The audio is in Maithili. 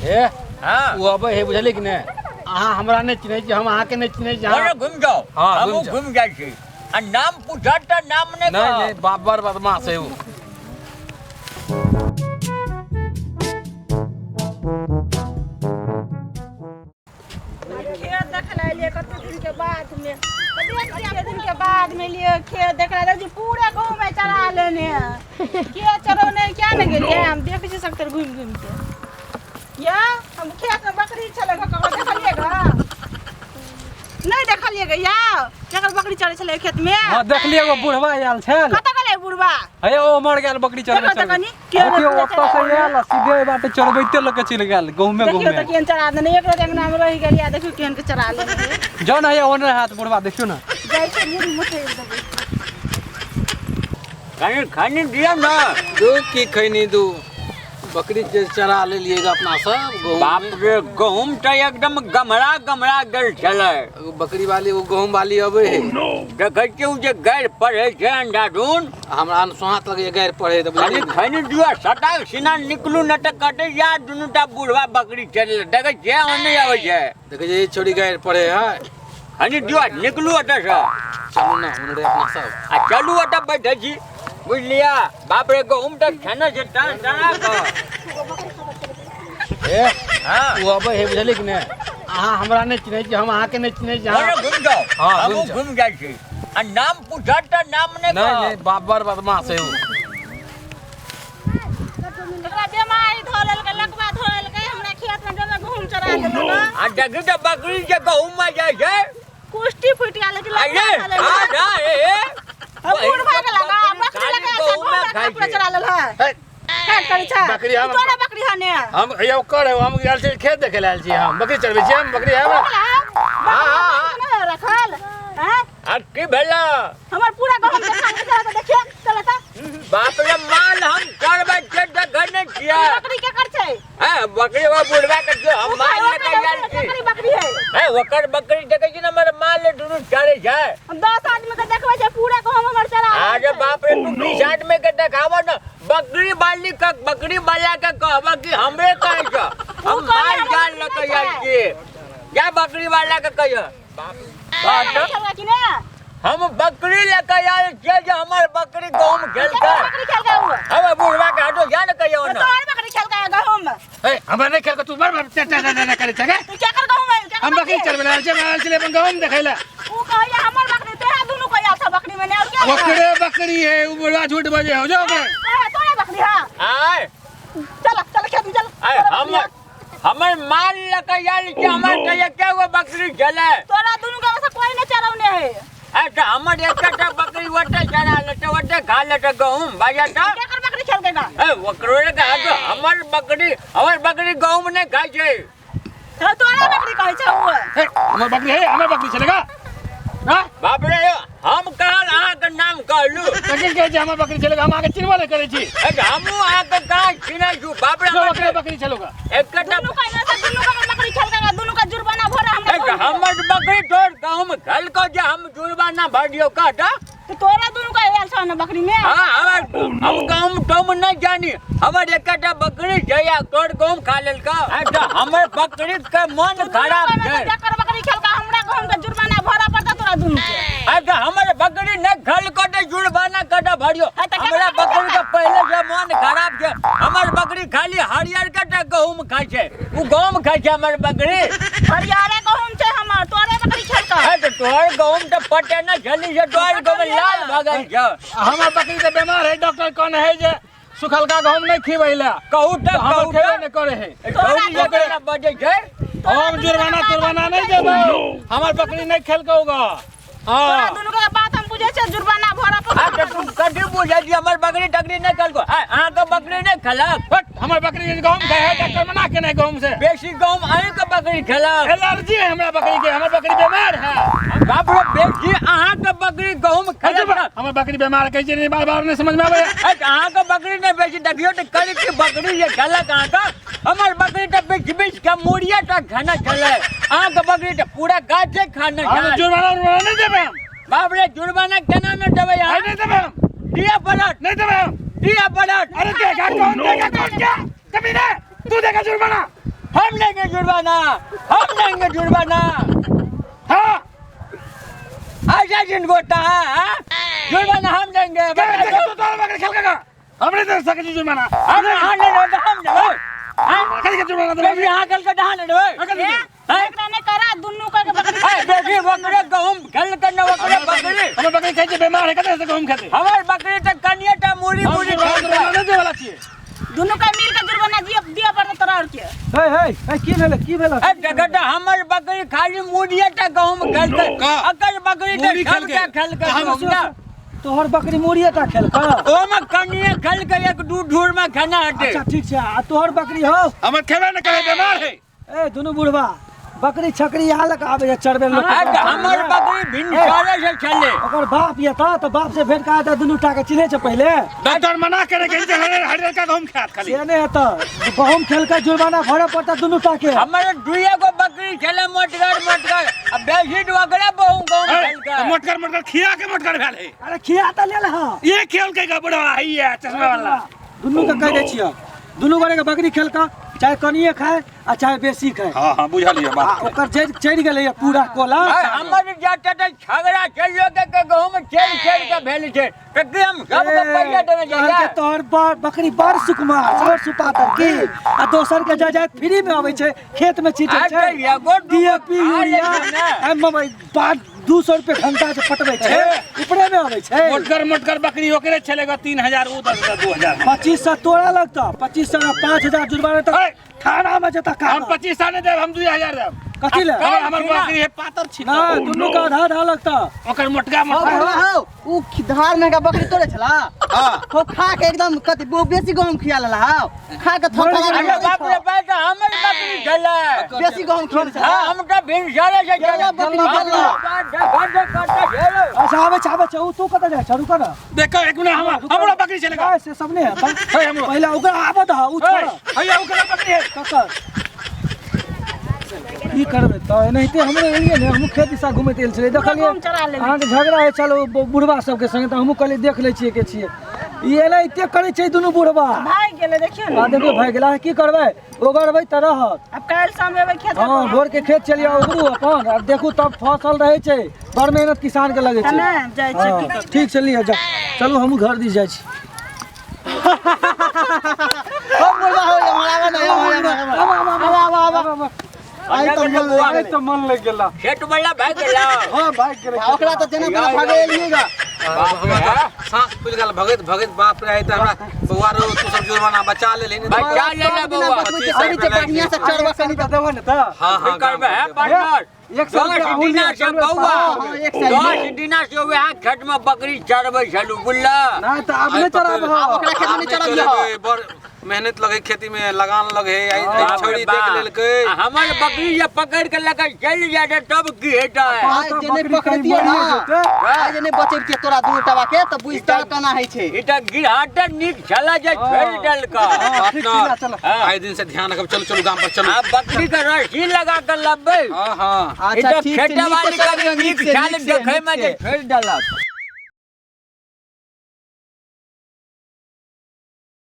हे। हाँ। ओ अबै है, बुझलियै कि नहि? अहाँ हमरा नहि चिन्है छी, हम अहाँके नहि चिन्है छी। अरे अहाँ घुमि जाओ। हाँ, हमहूँ घुमि जाओ। घुमि जाइ छी आ नाम पूछत तऽ नाम नहि नहि। कहब। नहि, बाप बड़ बदमाश है ओ। खेत देखै लए एलियै कते दिन के बाद में, कते दिन के बाद में एलियै खेत देखै लए। देखै पूरा गहूम आइ चरा लेने है। के चरौने क्या ने गेलियै, हम देखै छियै सबतर घुमि घुमि के। या हम खेत में बकरी छलै, ककरो देखलियै ग? नहि देखलियै ग? या जकर बकरी चरै छलै खेत में? हाँ, देखलियै, एगो बुढ़वा आयल छल। कतऽ गेलै बुढ़वा? हे, ओ मर गेल बकरी चरबै देखो तऽ चरबै। कनि, केहन देखियौ, बकरी ओतऽ से चरा। आयल आ सीधे एहि बाटे चरबैते लऽ के चलि गेल गहुमे। देखियौ गहुमे तऽ केहन चरा देने, एक रोज अंगना में रहि गेल। या देखियौ केहन के चरा लेने। जाउ ने, हैया ओने हैत बुढ़वा, देखियौ ने। जाइ छै मुड़ी मुठै देबै। कनि खनि दिअ ने। दू की खैनी, दू बकरी जे चरा लेलियै ग अपना सब गहूम। बाप रे, गहूम तऽ एकदम गमरा गमरा गेल छलै। एगो बकरी वाली, एगो गहूम वाली अबै है। देखै छियै ओ जे गारि पढ़ै छै अंधाधुन। हमरा अनसोहाँत लगैए गारि पढ़े तऽ, कनि बुझलियै ने? खनि दिअ, सटाक सिना निकलू ने तऽ कटै जा। दुनू टा बुढ़वा बकरी चल देखै छियै, ओने अबै छै। देखै छियै, ई छौड़ी गारि पढ़े है। खनि दिअ, निकलू ओतऽसँ। चलू ने उनरे अपना सब। आ चलू, ओतऽ बैठै छी, बुझलियै? बाप रे, गहूम तऽ खेने छै टान टना कऽ। हे। हाँ। ओ अबै है, बुझलियै कि नहि? अहाँ हमरा नहि चिन्है छी, हम अहाँके नहि चिन्है छी। अरे अहाँ घुमि जाओ। हाँ, हमहूँ घुमि जाओ। घुमि जाइ छी आ नाम पूछत तऽ नाम नहि नहि। कहब। नहि, बाप बड़ बदमाश है ओ। एकरा बेमारी धऽ लेलकै, लकवा धऽ लेलकै। हमरा खेत में जमे गहूम चरा देलक। आ देखी तऽ बकरी जे गहूम मे जाइ छै। कुष्टी फूटि गेल लेकिन अरे लकवा धऽ हाँ लेलकै। हाँ, ए ए। हम बूढ़ भऽ गेल ना, बकरी खाली लगा गहूमे खाइ पूरा छै। चरा लेल है। हे, काट करै छै। बकरी हम- तोरा बकरी है ने? हम हैया ओकर है, हम आयल छी खेत देखे लए आयल छी। हम बकरी चरबै छी, हम बकरी है हमरा। हाँ, रखल हैं। आ की भेला? हमर पूरा गहूम के खान के चला तऽ देखिए, चल तऽ। बाप रे, माल हम चरबै छियै, देखै नहि छियै? बकरी के कर छै? हे, बकरी वा बुढ़वा के छियै, हम माल लऽ कऽ आयल छी। बकरी बकरी है। हे, ओकर बकरी देखै छी ने, हमर माल दुनू चरै छै। हम 10 आदमी के देखबै छै, पूरा गहूम हमर चरा अरे बाप रे, तू 20 आदमी के देखाबो ने, बकरी वाली के, बकरी वाला के कहबो कि हमरे कहै छ, हम कहै माल हमरा जाल लऽ कऽ आयल छियै। जा, बकरी वाला के कहियो। बाप रे, कि ने? हम बकरी लऽ कऽ आयल छियै जे हमर बकरी गहूम खेलकै। बकरी खेलकै उ? हम बुढ़वा के हटो, जा ने कहियो ने। तोहर बकरी खेलकै गहूम? हे, हमरा नहि खेलकै। तू बार बार टे टे टे टे करै छै गे। तू केकर गहूम है? केकर हम बकरी है? चरबै लए आयल छी, हम आयल छलियै अपन गहूम देखै लए। उ कहैया हमर बकरी, तोरा दुनू कहैया छ बकरी में ने और के? ओकरे बकरी है, उ बुढ़वा झूठ बजे हो जो ओकरे। कहे तोरे बकरी है। आय। चल चल, खेत में चल। आय, तोरे हम बकरी है। हमर माल लऽ कऽ आयल छी, हमर तऽ एके गो बकरी छलै। तोरा दुनू के से कोई नहीं चरौने है। अच्छा, हमर एकटा बकरी ओते चरा लेतै, ओते खा लेतै गहूम बाजा तऽ। केकर बकरी खेलकै गा? ए, ओकरो के हटो, हमर बकरी, हमर बकरी गहूम नहि खाइ छै। तो तोरा बकरी कहै छै उ? हे, हमर बकरी है, हमर बकरी छलै गा, हाँ? बाप रे, हम कहल अहाँके नाम कहलू। तखन कहै छै हमर बकरी छलै, हम अहाँके चिन्हबो नहि करै छी। ए, हमहूँ अहाँके कहाँ चिन्है छी? बाप रे, जो हमर ओकरे बकरी छलौ गा। एकटा दुनू कहै छै, दुनू के बकरी खेलकै गा, दुनू के जुर्माना भरा हमरा। ए, हमर बकरी तोड़ गहूम खेलको जे हम जुर्माना भरियौ, कह तऽ। तो तोरा दुनू के आयल छौ ने बकरी में? हाँ, हमर हम गहूम तोम नहि जानी, हमर एकटा बकरी छै आ तोड़ गहूम खा लेलको। अच्छा, हमर बकरी के मन खराब छै। जकर बकरी खेलका, हमरा गहूम के जुर्माना भरा पड़ता तोरा दुनू के। अच्छा, हमर बकरी नहि खेलको तऽ जुर्माना कटा भरियो? हाँ, तऽ हमरा बकरी के पहिले से मन खराब छै। हमर बकरी खाली हरियर के टा गहूम खाइ छै, ओ गहूम खाइ छै हमर बकरी। हरियरे गहूम छै हमर, तोरे बकरी खेलका। है तऽ तोहर गहूम तऽ पटेने छली से तोहर गहूम लाल भऽ गेल छौ। आ हमर बकरी तऽ बेमार है, डॉक्टर कहने है जे सुखलका गहूम नहि खिबै लए। कहू तऽ। तऽ हमर कहू खेबे तऽ नहि करै है। गहूम केना बजै छै? हम जुर्माना तुर्माना नहि देबै, हमर बकरी नहि खेलकौ गा। तोरा हाँ। दुनू के बात हम बुझै छियै, जुर्माना भरा आ पड़ता। तऽ तू कथी बुझै छी? हमर बकरी टकरी नहि खेलको? आ, अहाँके बकरी नहि खेलक? हट, हमर बकरी जे गहूम खाइ है, डॉक्टर मना केने है गहूम से। बेसी गहूम अहीँके बकरी खेलक। एलर्जी है हमरा बकरी के, हमर बकरी बीमार है। बाप रे, बेसी अहाँके बकरी गहूम खेलक ने? हमर बकरी बीमार कहै छै, बार बार नहि समझ में आबै है। ए, तऽ अहाँके बकरी नहि बेसी देखियौ तऽ करी की बकरी जे खेलक अहाँके। हमर बकरी तऽ बीच बीच के मूड़िए टा खाना छलै, अहाँके बकरी तऽ पूरा गाछे खाना हम छल। जुर्माना उर्माना नहि देबै हम। बाप रे, जुर्माना केना नहि देबै अरे अहाँ? नहि देबै हम। दिअ पड़त। नहीं देबै हम। दिअ पड़त। अरे देगा कौन, देगा कौन? क्या कमीने, तू देगा जुर्माना? हम लेंगे जुर्माना, हम लेंगे जुर्माना। हाँ। ऐसा जिन गोटा है, हाँ? जुर्माना हम लेंगे। तो तोरा बकरी खेल का हम नहीं दे सके जुर्माना। हम हाँ नहीं देबै, हम देबै। हाँ? कथी के जुर्माना देबै? बेसी हाँ कल के डहा नहीं देबै। ए, एकरा नहि करा दुनू के बकरी। ए, बेसी बकरे गहूम खेल के न बकरे बकरी। हमर बकरी खाइ छै, बेमार है, कतऽ से गहूम खेतै? हमर बकरी तऽ कनिये टा मूड़ी हम मूड़ी जुर्माना खेलकै। नहि देबऽ वाला छियै। दुनू के मिल के जुर्माना दिए दिए पड़तै तोरा और के। हे हे हे, की भेलै, की भेलै? ए, देखऽ तऽ हमर बकरी खाली मूड़िये टा गहूम खेलकै। का? अकर बकरी तऽ मूड़ी सबटा खेलकै। खेलकै हम गहूम ना। तोहर बकरी मूड़िए टा खेलकै? ओमे कनिये खेलकै, एक दू ढूर में खाना हेतै। अच्छा ठीक छै, आ तोहर बकरी हौ? हमर खेबे नहि करै, बेमार है। ए दुनू बुढ़वा, बकरी छकरी यहाँ लग आबै छै चरबै लोक। ए, तऽ हमर बकरी भिनसरे से छलै। ओकर बाप ये तऽ बाप से भेंट करा तऽ दुनू टा के चिन्है छै पहिले। डॉक्टर मना करे के जे हरियर हरियरका गहूम खायत खाली। से नहि हेतै, गहूम खेलकै जुर्माना भरऽ पड़तै दुनू टा के। हमर दुइए गो बकरी छलै मोटगर मोटगर, आ बेसी ओकरे बहु गहूम ए, खेलकै। तऽ मोटगर मोटगर खिया के मोटगर भेल है। अरे खिया तऽ लेल हँ। ये खेलकै गा बुढ़वा हैया चश्मा वाला। दुनू के कहि दै छियै, दुनू गोरे के बकरी खेलका, चाहे कनिए खाए आ चाहे बेसी खाए। हाँ हाँ बुझलियै आ बात। ओकर जड़ि चढ़ि गेलैए पूरा कोला। ए, हमर जाते तऽ झगड़ा चलियो के गहूम चढ़ि चढ़ि के भेल छै, तऽ की हम सबके पैसा देने कहलकै जाइए? तोहर बकरी बड़ सुकुमार, बड़ सुपातर की, आ दोसर के जा जाए फ्री में अबै छै, खेत में छीटै आ छै। तऽ एगो दूगो डीएपी खा लै यूरिया छै ने। एम 200 रुपये घंटा से पटबै छै, ऊपरे में अबै छै। मोटगर मोटगर बकरी ओकरे छलै गा 3000, उ 2000। 2500 तोरा लगतौ, 2500 5000 जुर्माना तऽ ए! थाना में जेतऽ हम कागज। 2500 नहि देब, हम 2000 देब। कथी ले? हमर हमर बकरी है पातर छी। ना, दुनू के आधा आधा लगतौ। ओकर मोटका मोटका। हौ हौ, उ धार में का बकरी तोड़े छला। हाँ। हो खा के एकदम कथी बेसी गहूम खिया लेला हौ, खा के थोड़ा अरे बाप रे बाप, तऽ हमर बकरी छलै। बेसी गहूम खिया छला। हाँ, हम तऽ भिनसरे से छलै। बकरी छलै। अच्छा आबै छै, आबै छै। उ तू कतऽ जाइ छ? रुक न। देखो एक मिनट, हमर हमरो बकरी छलै गा। नहीं, से सब नहि हेतै। है हमरो। पहिले ओकरा आबऽ दह, उ छोड़। हैया ओकरा बकरी है। ककर? की करबै तऽ एनाहिते हमरो एलियै ने, हमहूँ खेत दिशा घुमैत आयल छलियै, देखलियै गहूम चरा लेलियै। अहाँके झगड़ा होइ छल ओ बुढ़बा सबके संगे, तऽ हमहूँ कहलियै देख लै छियै के छियै। ई एनाहिते करै छै दुनू बुढ़बा। भागि गेलै देखियौ ने। आ देखियौ भागि गेलै। अहाँ की करबै, ओगरबै तऽ रहत। आब काल्हि शाम एबै खेत। हँ, भोर के खेत चलि आउ, ओगरू अपन, आ देखू तब फसल रहै छै, बड़ मेहनत किसान के लगै छै। नहि जाइ छै। हँ ठीक छै, लिअ जाउ, चलू हमहूँ घर दिस जाइ छी। हो बुढ़वा हो, हमरा आबै ना, हमरा आबै, आबै, आबै, आबै। आइ तऽ मन लागि आइ गेलै। तऽ मन लागि गेला। खेत वाला भागि गेला। हँ भागि गेलै। आ ओकरा तऽ जेना तेना भागे एलियै गा। हमरा तऽ साँस फूलि गेल भगैत भगैत। बाप रे, आइ तऽ हमरा बौआ रो, तू सब जुर्माना बचा लेलही नहि तऽ बचा सब लेला दिना बौआ। बचबै छै, अभी छै बढ़िआँ से चरबा कनी तऽ देबो ने तऽ। हाँ हाँ की करबै है पार्टनर? एक सौ 10 रुपया अहूँ दिना लिअ, से चलू, बौआ, हाँ, एक सौ। 10 दिना से वएह खेत में बकरी चरबै छलू, बुझला? नहि तऽ आब नहि चराबह। आब ओकरा खेत में नहि आब नहि चरबियौ। चलेबै, बड़ मेहनत लगे, खेती में लगान लगे, आइ आइ बाप रे छौड़ी देख बाप। लेलकै। आ हमर बकरी जे पकड़ के लऽ के चलि जाय तब की हेतै? आइ जे नहि पकड़तियै ना, आइ जे नहि बचैबतियै तोरा दू टाबा के तऽ बुझतह केना होइ छै। ई तऽ गिरहटे नीक छलै जे छोड़ि देलकै। ठीक छै, चल। आइ दिन से ध्यान रखब। चलू चलू, गाम पर चलू। आ बकरी के रस्सी लगा के लबबै। हाँ हाँ। ई अच्छा तऽ ठीक छै, खेतवाली नीक से कभी चरबियौ, नीक नीक से, छल नीक से, देखैमे नीक जे से। छोड़ि देलक।